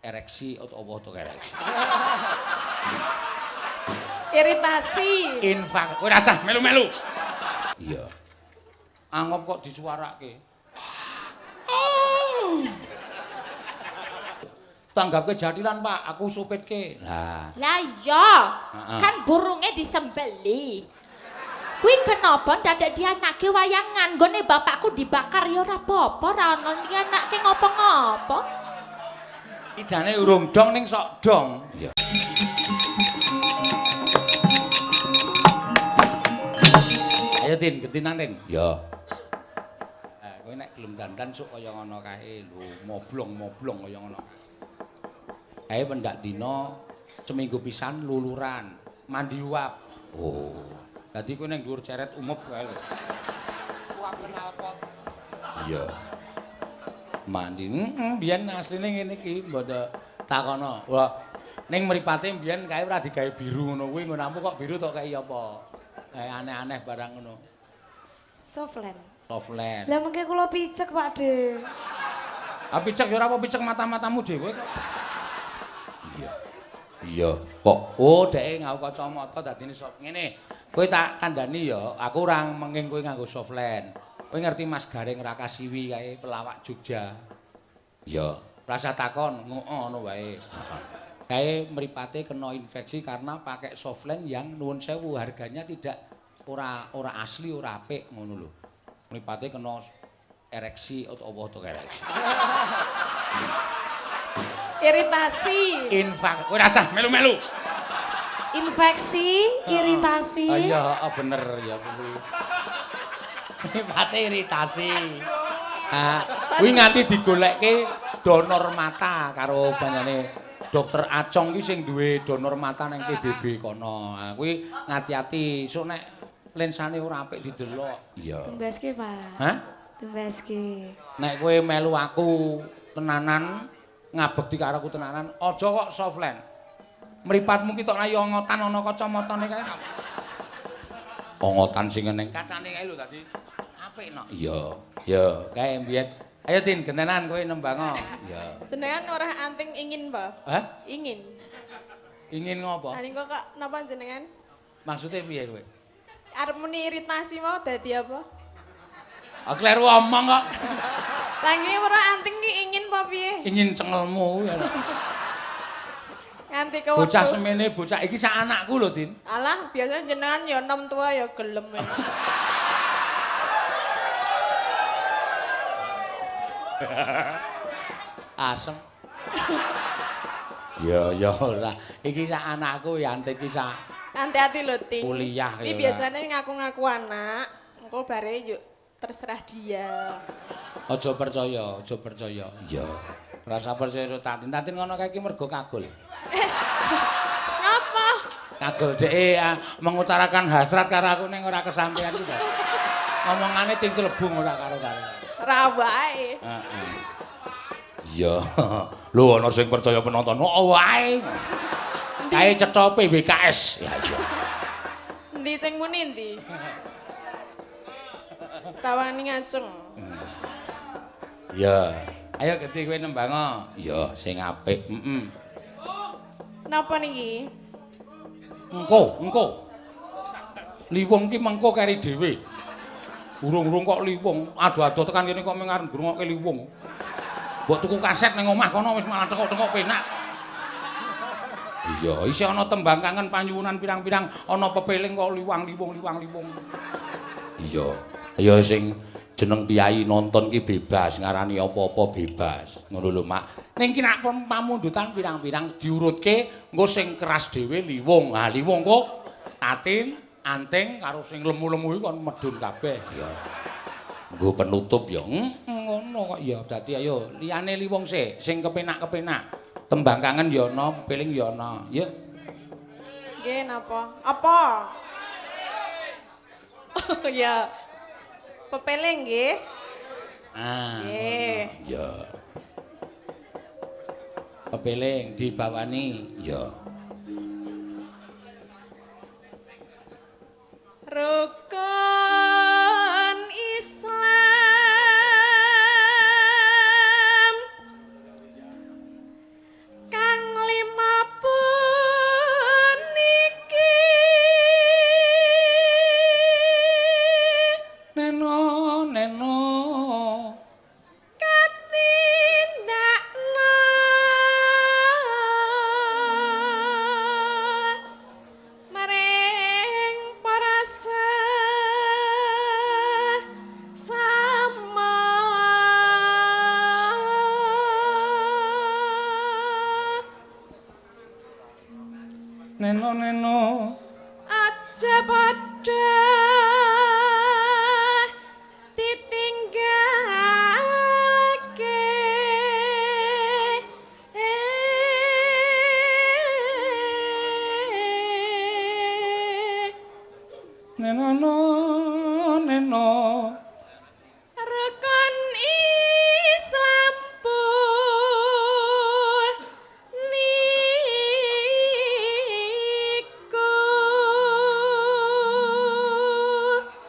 Ereksi atau apa to ereksi? Iritasi. Infak. Kowe rasah melu-melu. Iya. Angop kok disuarake. Tanggapke jathilan, Pak, aku supitke. Lah. Lah iya. Kan burunge disembeli. Kuwi kenapa dadak dianake wayangan nggone bapakku dibakar ya ora apa-apa, ora ono anake ngopo-ngopo. Iki jane urung dong ning sok dong. Iya. Ayo Tin, gentinan Tin. Ya. Kowe nek gelem dandan sok kaya ngono kae lho, moblong-moblong kaya ngono. Kae pendak dina seminggu pisan luluran, mandi uap. Oh. Dadi kowe ning dhuwur ceret umup kae lho. Uap knalpot. Iya. Mandi. Heeh, biyen asline ngene iki mboten takono. Wah, ning mripate biyen kae ora digawe biru ngono kuwi, nggonmu kok biru tok kei apa? Aneh-aneh barang ngono. Softland. Softland. Lah mengke kula picek, Pak De. Ah picek ya ora apa picek mata-matamu dhewe kok. Iya. Iya, kok oh dheke nganggo kacamata dadine soft ngene. Kowe tak kandhani ya, aku ora menging kowe nganggo softland. Kowe ngerti Mas Gareng Rakasiwi kae pelawak Jogja. Iya, rasa takon ngono wae. Kae mripate kena infeksi karena pakai softland yang nuwun sewu harganya tidak ora asli ora apik ngono lho. Mripate kena ereksi atau apa to ereksi. Iritasi. Infak. Kowe rasah melu-melu. Infeksi, iritasi. Oh iya, bener ya kuwi. Mripate iritasi. Ah, kuwi nganti digolekke donor mata karo banyane Dokter Acong ki sing duwe donor mata nang PBB kono. Ah kuwi ngati-ati sok nek lensane ora apik didelok. Iya. Tumbaske, Pak. Hah? Tumbaske. Nek kowe melu aku tenanan, ngabekti karo aku tenanan, aja kok softland. Mripatmu ki tok ayo ongotan ana kacamatane kae. Ongotan sing neng kacane kae lho dadi apik nok. Iya. Ya, kae mbiyen. Ayo Tin, gentenan kowe nembango. Iya. Jenengan ora anting ingin, Pak? Hah? Ingin. Ingin ngopo? Ha niku kok napa jenengan? Maksude piye kowe? Arep muni iritasi mau dadi apa? Ah kleru omong kok. Lah nggih ora anting ki ingin apa piye? Ingin cengelmu ya. Nganti kewektu. Bocah semene bocah iki sak anakku lho, Tin. Alah, biasanya jenengan ya enom tua ya gelem. Asem. Ya ya ora. Iki sak anakku ya antik iki sak. Hati-hati lho, Tin. Kuliah ya. Iki biasanya ngaku-ngaku anak, engko bare yuk terserah dia. Aja percaya, aja percaya. Iya. Rasa percaya karo Tatin. Tatin ngono kae iki mergo kagol. Ngapa? Kagol dheke mengutarakan hasrat karo aku ning ora kesampean iki. Ngomongane ting celebung ora karo-karo. Ra wae. Heeh. Iya. Lho ana sing percaya penonton. Oh wae. Kae cetha PWKS. Ya iya. Endi sing muni endi? Rawani ngaceng. Iya. Ayo gedhe kowe nembango. Iya, sing apik. Heeh. Napa niki? Engko, engko. Liwung ki mengko keri dhewe. Urung-urung kok liwung, ado-ado tekan kene kok mung arep ngrungokke liwung. Mbok tuku kaset ning omah kono wis malah tekok-tekok penak. Iya, isih ana tembang kangen panyuwunan pirang-pirang, ana pepeling kok liwang liwung liwang liwung. Iya. Ya sing jeneng piyai nonton ki bebas, ngarani apa-apa bebas. Ngono lho, Mak. Ning ki nek pamundutan pirang-pirang diurutke engko sing keras dhewe liwung. Ha liwung kok Tatin, anting karo sing lemu-lemu iku kon medhun kabeh. Iya. Nggo penutup ya. Ngono kok ya. Dadi ayo liyane liwung sik, sing kepenak-kepenak. Tembang kangen ya ana, pepeling ya ana. Ya. Nggih napa? Apa? Oh ya. Pepeling nggih. Ah. Nggih. Ya. Pepeling dibawani. Ya. Rukun Islam Neno neno aja padha ditinggalake. Neno neno rukun Islam puniku.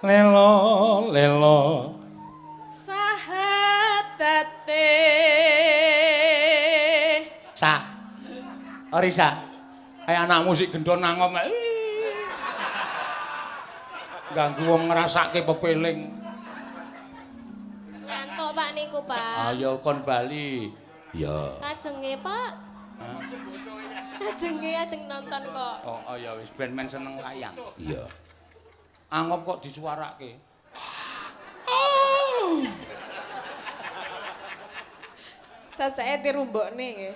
Lelo lelo sahadate sa Orisa kaya anakmu sik gendon nangom ganggu wong ngrasake pepeling. Ngantuk Pak niku Pak. Ayo kon bali. Ya. Kajenge Pak. Kajenge ajeng nonton kok. Oh ya wis ben men seneng wayang. Iya. Angop kok disuarake. Sasake dirumbokne nggih.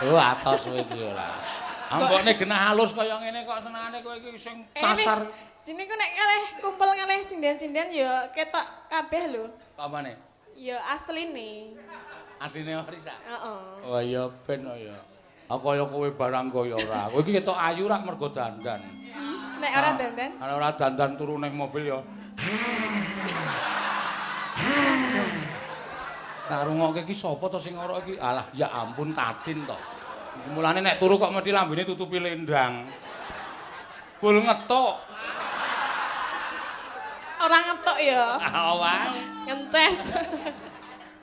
Oh atos kowe iki ora. Ambokne genah halus kaya ngene kok senengane kowe iki sing kasar. Jine ku nek kalih kumpul kalih sinden-sinden ya ketok kabeh lho. Apane? Ya asline. Asline Orisa? Heeh. Oh ya ben ya. Aku kaya kowe barang kaya ora. Kowe iki ketok ayu rak mergo dandan. Nek ora dandan? Nek ora dandan turu ning mobil ya. Tak rungokke iki sapa to sing ngorok iki? Alah ya ampun Tatin to. Mulane nek turu kok mesti lambene tutupi lendang. Bul ngetok. Ora ngetok ya. Awan. Ngences.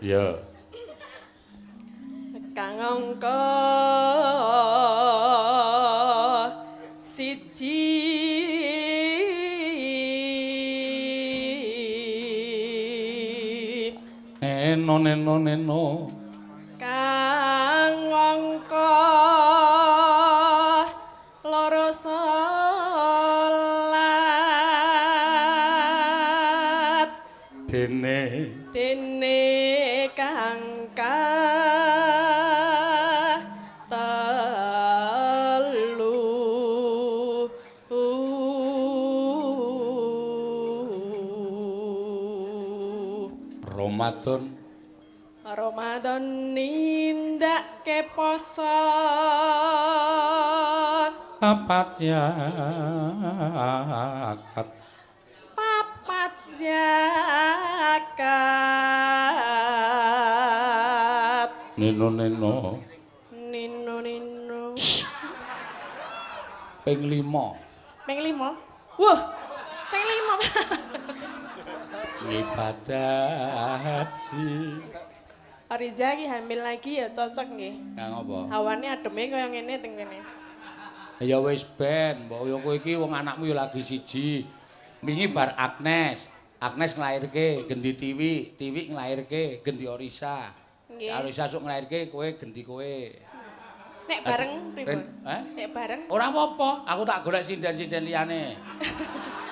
Iya. Kang angka siji neno neno neno kang angka loro salat dene dene kang telu. Ramadan Ramadan nindakake poso papat zakat papat zakat neno neno nino nino ping 5 ping 5 wah ping 5 ibadah haji. Ariza iki hamil lagi ya cocok nggih. Ya ngopo? Hawane ademe kaya ngene teng kene. Ya wis ben, mbok yo kowe iki wong anakmu ya lagi siji. Wingi bar Agnes, Agnes nglairke gendi Tiwi, Tiwi nglairke gendi Orisa. Nggih. Orisa sok nglairke kowe gendi kowe. Nek bareng pripun? Eh? Nek bareng? Ora apa-apa, aku tak golek sinden-sinden liyane.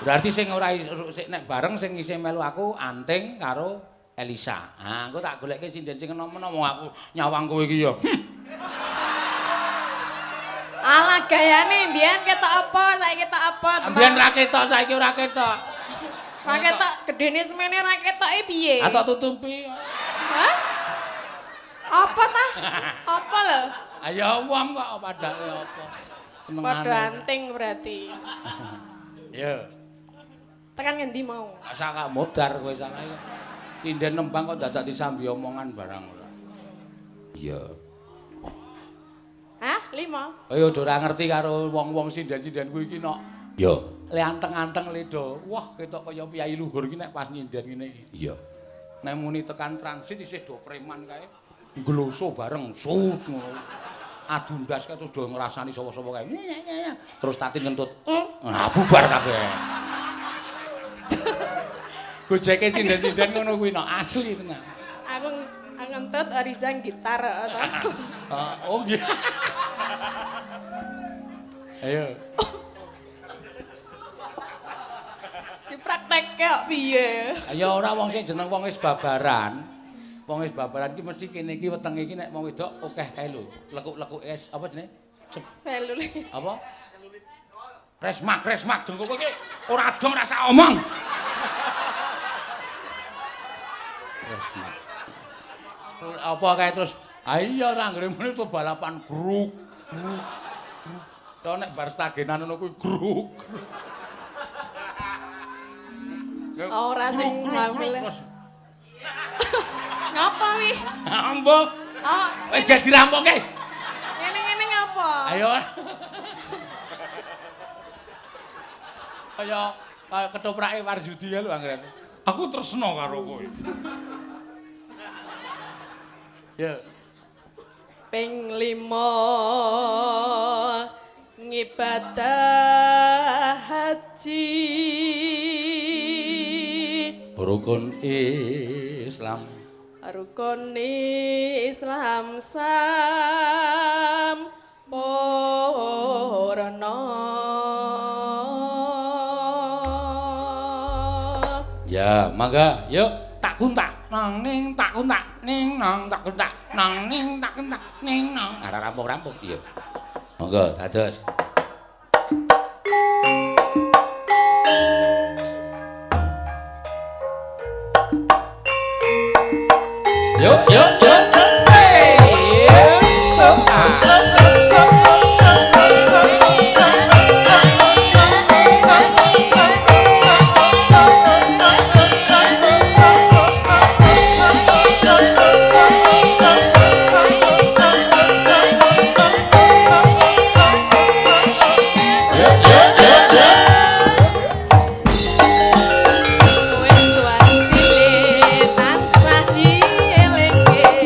Berarti sing ora sing nek bareng sing isih melu aku Anting karo Elisa. Ha, engko tak golekke sinden sing enom-enom aku nyawang kowe iki ya. Alah gayane mbiyen ketok apa saiki ketok apa? Mbiyen ra ketok saiki ora ketok. Ra ketok gedene semene ra ketoke piye? Ha tok tutupi. Hah? Apa ta? Apa lho? Ayo wong kok padake apa. Padha anting berarti. Ya. Tekan ngendi mau? Sak modar kowe salah. Sinden nembang kok dadak disambi omongan barang ora. Iya. Hah? 5. Ayo do ora ngerti karo wong-wong sinden-sinden kuwi iki nok. Iya. Le anteng-anteng le do. Wah, ketok kaya piyai luhur iki nek pas nyinden ngene iki. Iya. Nek muni tekan transit isih do preman kae. Ngloso bareng sut ngono. Adu ndas kae terus do ngrasani sapa-sapa kae. Terus Tatin ngentut. Nah, bubar kabeh. Gojeke sinden-sinden ngono kuwi nok asli tenan. Aku ngentut Oriza gitar to. Oh nggih. Ayo. Dipraktekke kok piye? Ya ora wong sing jeneng wong wis babaran. Wong wis babaran ki mesti kene iki wetenge iki nek wong wedok akeh kae lho. Lekuk-lekuk es apa jenenge? Selulit. Apa? Resmak, resmak jengko kowe iki ora dong rasa omong. Resmak. Apa kae terus? Ah iya ora anggere muni to balapan gruk. Gruk. To nek bar stagenan ngono kuwi gruk. Ora sing hamil. Ngapa wi? Ambo. Oh, wis gak dirampungke. Ngene-ngene ngapa? Ayo. Kaya kaya ketoprake Waryudi ya lho anggere. Aku tresno karo kowe. Ya. Ping 5 ngibadah haji. Rukun Islam. Rukun Islam sampurna. Ya, mangga, yuk tak kuntak nang ning tak kuntak ning nang tak kuntak nang ning tak kuntak ning nang. Ora rampung-rampung, iya. Monggo dados. Yuk, yuk, yuk. Hey. Wis suwan cilik tansah dielingke.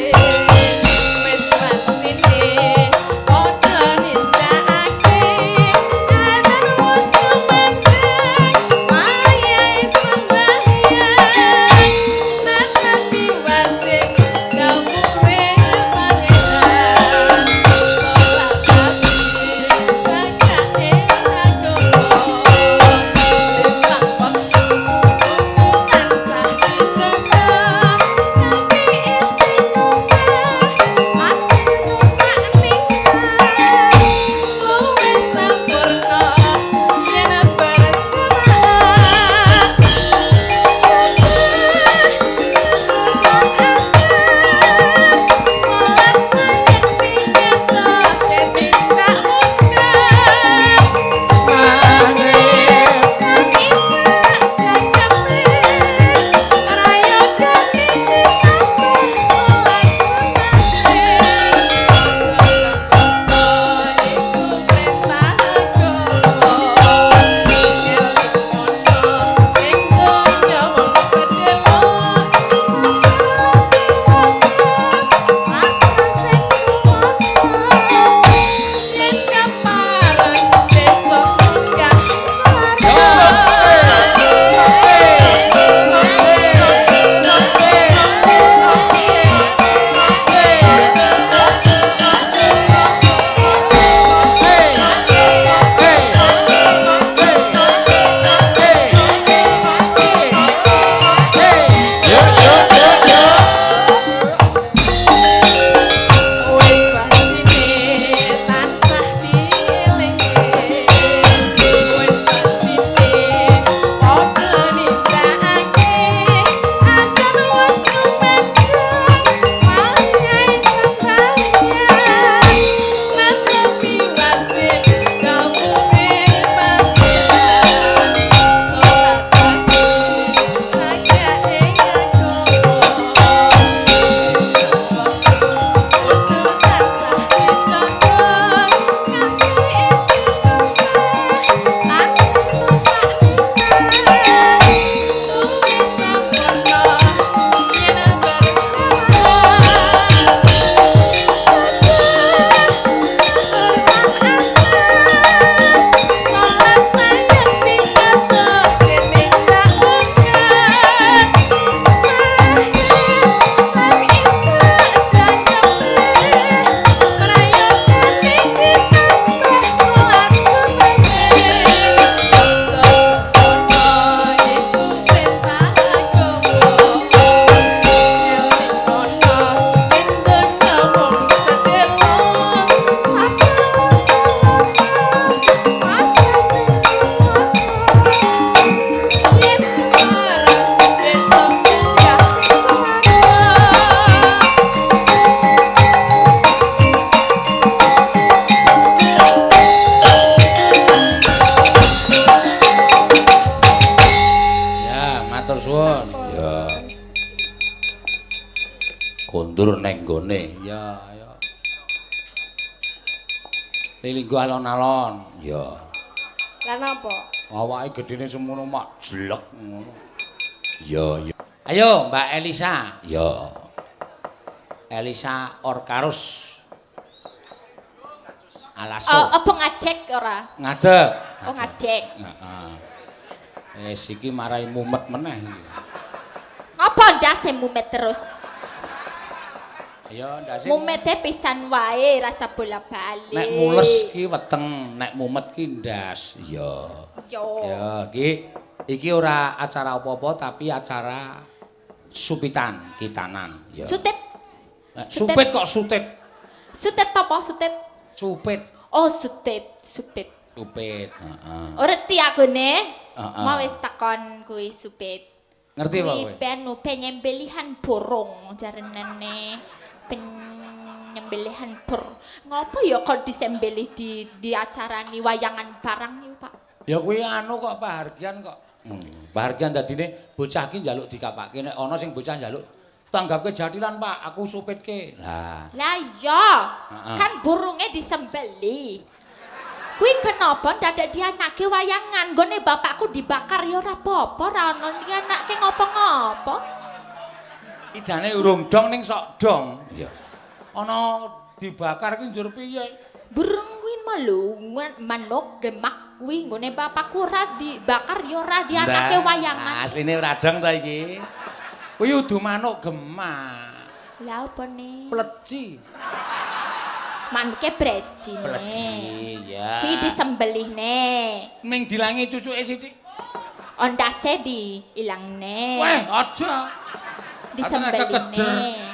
Lilinggo alon-alon. Ya. Lah napa? Awake gedene semono mak jelek ngono. Ya, ya. Ayo Mbak Elisa. Ya. Elisa Orkarus. Alaso. Oh, apa ngadek ora? Ngadeg. Oh, ngadeg. Heeh. Wis iki marai mumet meneh iki. Ngapa ndase mumet terus? Ya ndase. Mumete pisan wae rasa bola-bali. Nek mules ki weteng, nek mumet ki ndas. Iya. Yo. Ya, iki ora acara apa-apa tapi acara supitan, kitanan. Ya. Sutit. Supit kok sutit. Sutit apa sutit? Supit. Oh, sutit, supit. Supit, heeh. Ngerti aku ne. Heeh. Mau wis takon kuwi supit. Ngerti apa kowe? Kuwi penyembelihan borong jarenane. Penyembelihan bor. Ngopo ya kok disembelih di acarani wayangan barang niku, Pak? Ya kuwi anu kok pahargyan kok. Pahargyan dadine bocah ki njaluk dikapake nek ana sing bocah njaluk tanggapke jathilan, Pak, aku supitke. Lah. Lah iya. Kan burunge disembelih. Kuwi kenapa dadak dianake wayangan nggone bapakku dibakar ya ora apa-apa, ora ono anake ngopo-ngopo. Iki jane urung dong ning sok dong. Iya. Ana dibakar ki njur piye? Burung kuwi malu manuk gemak kuwi nggone bapakku ora dibakar ya ora dianake wayangan. Asline ora dong ta iki. Kuwi udu manuk gemak. Lah apa ne? Pleci. Manuke breci. Pleci, ya. Kuwi disembelih ne. Ning dilangi cucuke sithik. Ondase diilangne. Weh, aja. Disembelih ne.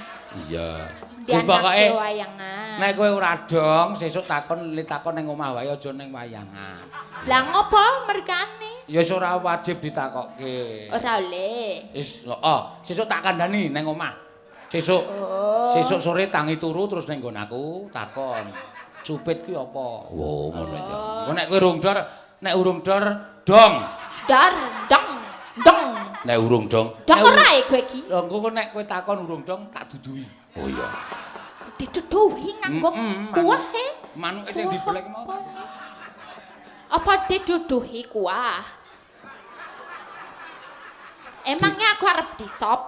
Iya. Wis pokoke wayangan. Nek kowe ora dong, sesuk takon takon ning omah wae aja ning wayangan. Lah ngopo mergane? Ya wis ora wajib ditakokke. Ora oleh. Wis, heeh, sesuk tak kandhani ning omah. Sesuk. Oh. Sesuk sore tangi turu terus ning nggon aku takon. Supit ki apa? Wo, ngono ya. Engko nek kowe urung dor, nek urung dor dong. Dor, dong, dong. Nek urung dong. Dong ora e kowe iki? Lha engko nek kowe takon urung dong tak duduhi. Oh iya. Diduduhi nganggo kuah e. Manuke sing dibelek mau. Apa diduduhi kuah? Emangnya aku arep disop?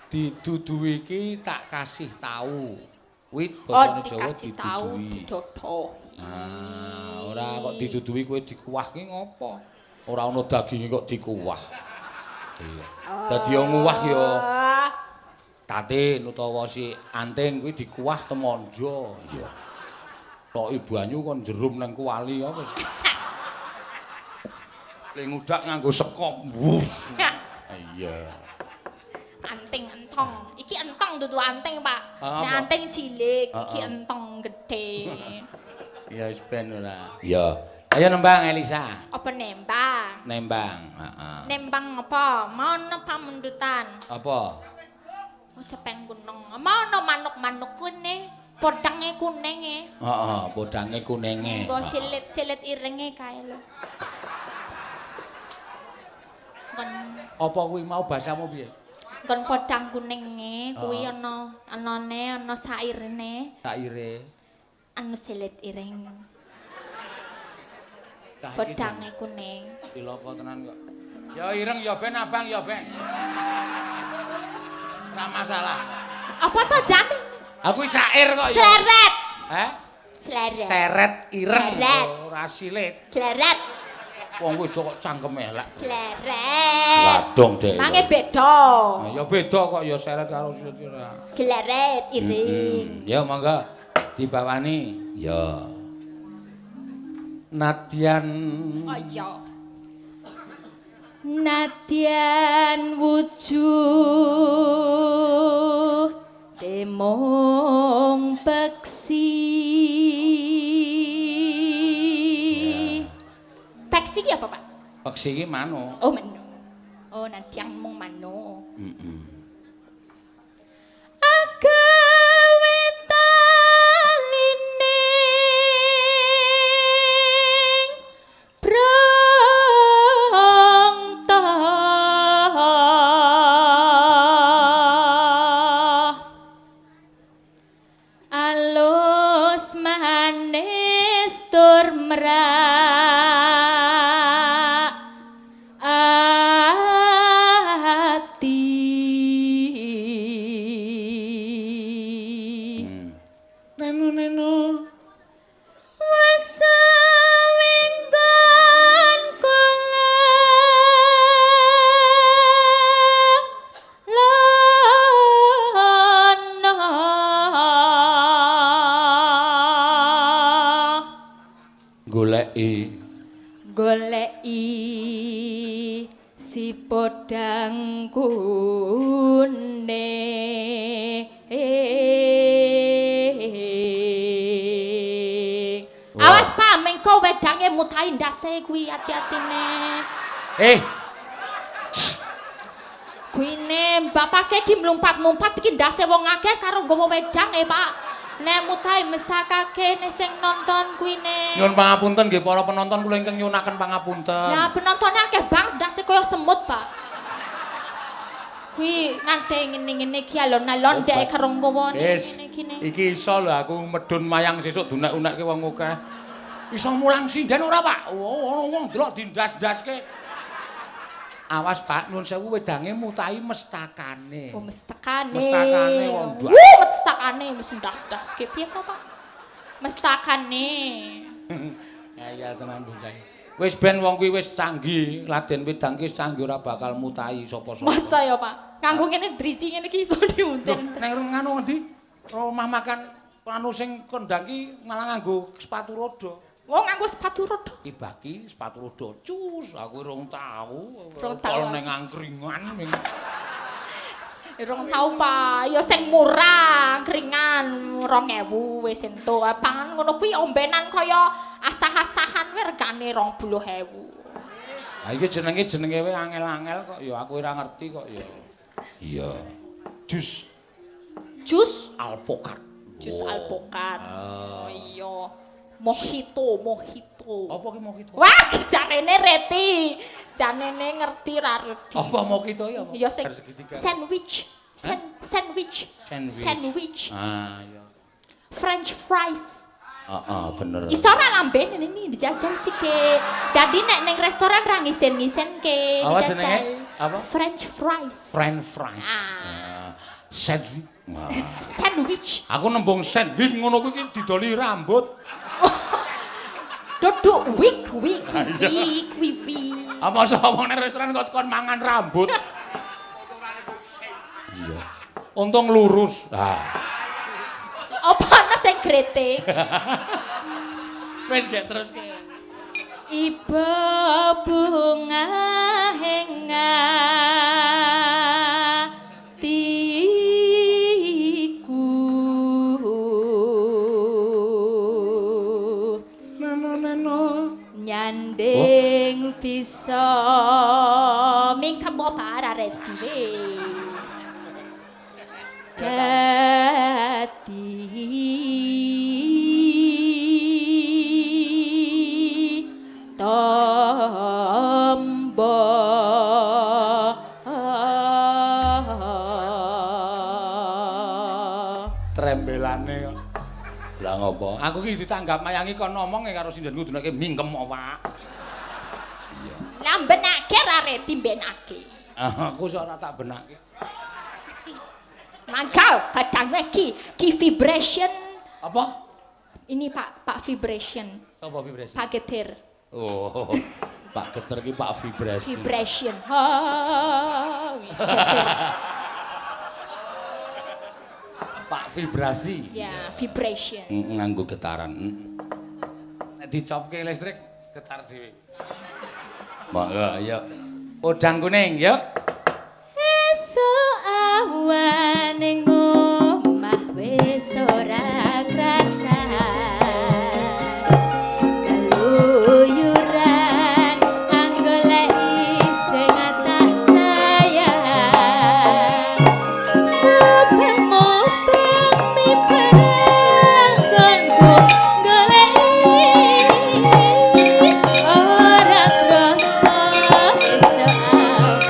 Diduduhi iki tak kasih tahu. Kuwi basane Jawa dikasih tahu, diduduhi. Ah, ora kok diduduhi kowe dikuah ki ngopo? Ora ana daginge kok dikuah. Iya. Dadi yo nguwah yo tatin utawa si anting kuwi dikuah temonjo. Iya. Tok banyu kon jerum nang kuali ya wis. Le ngudak nganggo sekop. Wus. Iya. Anting entong. Iki entong dudu anting, Pak. Nek anting cilik, iki entong gedhe. Ya wis ben ora. Iya. Ayo nembang Elisa. Apa nembang? Nembang, heeh. Nembang apa? Mau ana pamundutan. Apa? Oh, cepeng gunung. Mau ana manuk-manuk kuning, podange kuninge. Heeh, podange kuninge. Engko silit-silit irenge kae lho. Kon apa kuwi mau bahasamu piye? Kon podang kuninge kuwi ana anane ana sairene. Saire. Anu silit ireng. Podange kuning. Cilaka tenan kok. Ya ireng ya ben abang ya ben. Ora masalah. Apa to, Jan? Aku sair kok ya. Sleret. Heh? Sleret. Seret ireng. Seret. Ora silit. Sleret. Wong wedok kok cangkeme elek. Sleret. Ladong dhek. Mange beda. Ya beda kok ya seret karo silit ora. Sleret ireng. Ya monggo dibawani. Ya. Nadyan. Oh iya. Nadyan wujud temong peksi. Peksi ki apa, Pak? Peksi ki manuk. Oh, manuk. Oh, nadyan mung manuk. Heeh. Agawe taline brongto alus manuk tumrap ati. Neno neno Wasawinggon kula lana goleki goleki si podang kuning. Awas Pak, mengko wedange mutahi ndase kuwi ati-atine. Kuwi ne bapake iki mlumpat-mlumpat iki ndase wong akeh karo nggawa wedang e Pak. Nek mutahi mesakake ne sing nonton kuwi ne. Nyuwun pangapunten nggih para penonton kula ingkang nyuwunaken pangapunten. Lah penontone akeh banget ndase kaya semut, Pak. Kuwi nganti ngene-ngene iki alon-alon ndek karo nggawa ngene iki ne. Iki iso lho aku medun mayang sesuk dunek-unekke wong akeh. Iso mulang sinden ora, Pak? Oh, ono wong delok dindas-ndaske. Awas, Pak, nuwun sewu wedange mutahi mestakane. Oh, mestakane. Mestakane wong ndas. Wuh, mestakane wis ndas-ndaske piye to, Pak? Mestakane. Ya tenan bocah. Wis ben wong kuwi wis canggih, Raden Wedang ki canggih ora bakal mutahi sapa-sapa. Masa ya, Pak? Nganggo ngene driji ngene iki iso diuntir. Neng nganu ngendi? Rumah makan anu sing kondang ki malah nganggo sepatu roda. Wong nganggo sepatu roda. Ki baki sepatu roda. Cus, aku rong tau. Rong tau. Pol ning angkringan. Rong tau, Pak. Ya sing murah, angkringan 2000 wis entuk. Pangan ngono kuwi ombenan kaya asah-asahan wae regane 20.000. Ha iki jenenge wae angel-angel kok ya aku ora ngerti kok ya. Iya. Jus. Jus alpokat. Jus alpokat. Oh iya. Mojito, mojito. Apa ki mojito? Wah, jarene reti. Janene ngerti ra reti. Apa mojito ya apa? Ya sing sandwich. Sandwich. Sandwich. Ah, iya. French fries. Heeh, bener. Iso ora lambene ini dijajal sih ke. Dadi nek ning restoran ra ngisen-ngisenke, dijajal. Apa? French fries. French fries. Ah. Sandwich. Sandwich. Aku nembung sandwich ngono kuwi iki didoli rambut. Duduk wig wig wig wig. Apa masa wong nang restoran kok kon mangan rambut? Iya. Untung lurus. Lah. Apa ana sing greting? Wis gek terus ke. Iba bunga hatiku. Neno neno nyanding bisa mingkem apa ora redi. Dadi tombo trembelane kok. Lah ngopo? Aku ki ditanggap mayangi kon ngomong karo sindenku dunake mingkem awak. Iya. Lah benake ra redi benake. Aku sok ora tak benake. Mangkal badange ki ki vibration. Apa? Ini Pak, Pak vibration. Apa vibration? Pak Geter. Oh. Pak Geter ki Pak vibration. Vibration. Ha. Pak vibrasi. Ya, vibration. Nganggo getaran. Nek dicopke listrik getar dhewe. Monggo, ayo. Podang kuning, yuk. Esuk awan ning omah wis ora krasan. Keluyuran anggoleki sing tak sayang. Mubeng-mubeng mibareng nggonku goleki ora krasa esuk awan.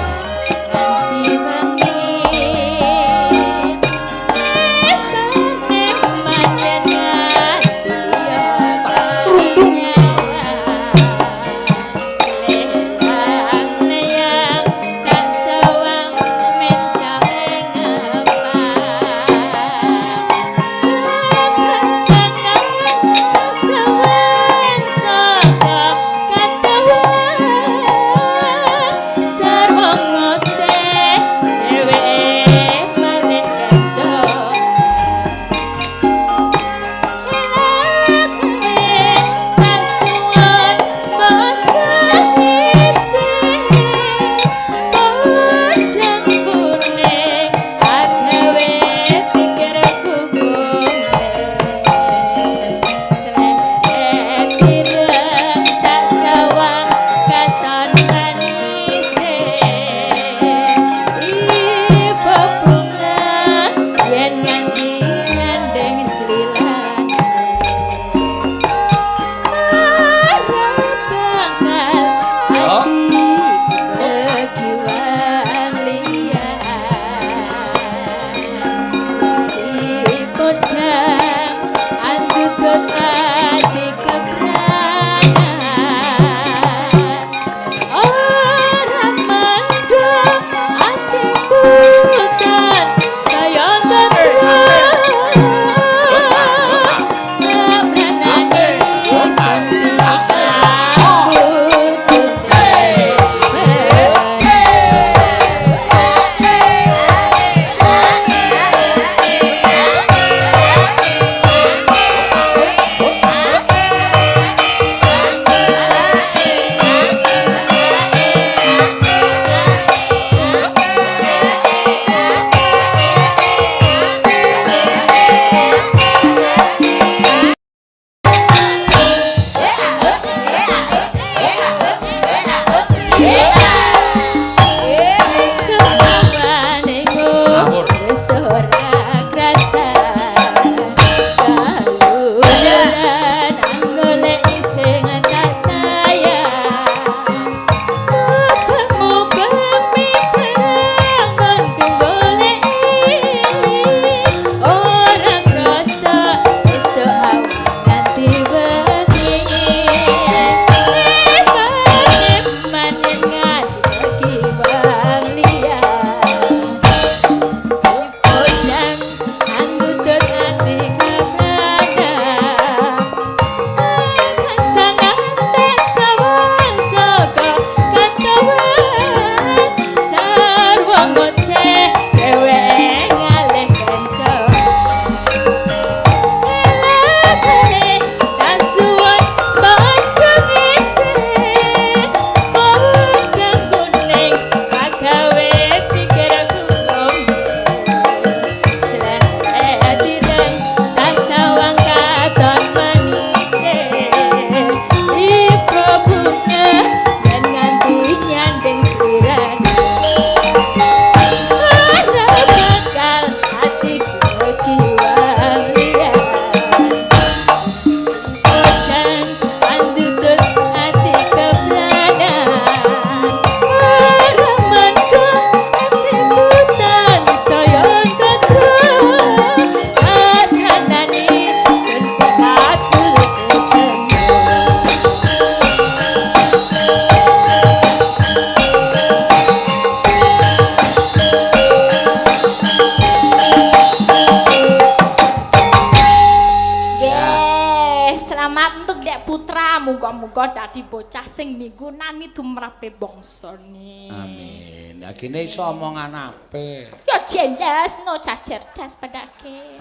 Selamat untuk Dek Putra, muga-muga dadi bocah sing migunani tumrape bangsane. Amin. Ya kene iso omongan apik. Ya jelas no cah cerdas padake.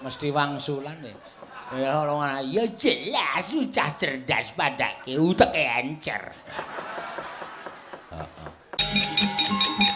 Mesti wangsulan ya. Ya ora ya jelas cah cerdas padake uteke encer. Heeh.